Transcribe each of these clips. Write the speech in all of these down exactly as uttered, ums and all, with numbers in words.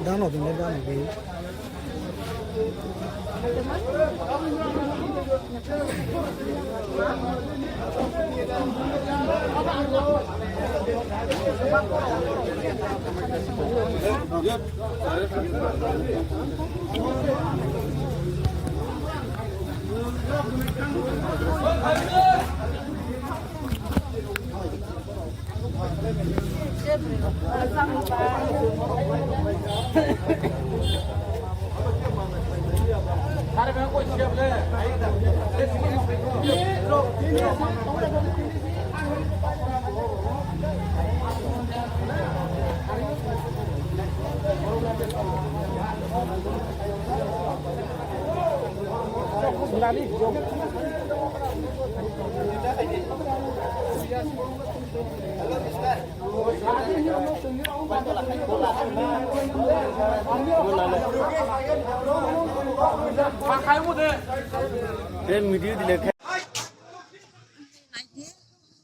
Dano dine dano dine.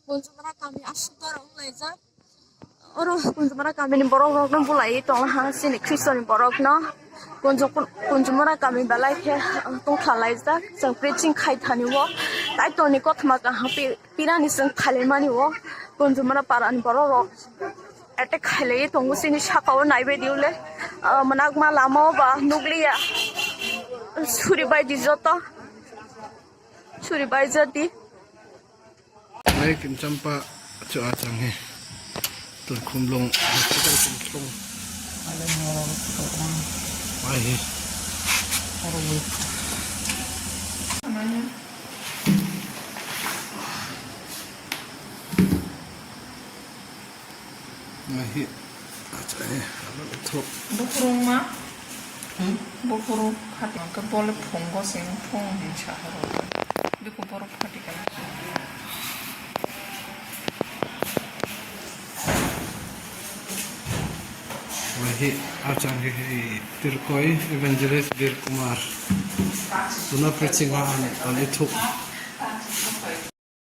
Kunjumara kami aswk doro wnglaijak. Oro Kunjumara kamini borok rokno bulai tonglaha, chini Khristoni borokno. Kunju-, Kunjumara kami belai khe tongthalaijak. Chwng preaching khai thani o, Kaitorni kothoma kaham pi-, pirani chwng khailaimani o. Kunjumara parani borok rok attack khailaiwi tongo chini saka o, naibaidi ule, ah, mwnakma lama o ba nukliya. Suri baidi joto. Suri baijadi. Nai kimcham pa chu achang he. Tur khumlong hospital khumlong. Ai he. Nai he. Acha he. Thok. Bukurung ma? Hmm? Bukurung phat. Ke bole phungo sing phung hin sa horo. Biko borok phatikha. Wahi achang ke Tirkoi Evangelist Bir Kumar. Tuna preaching ha an, an ithuk.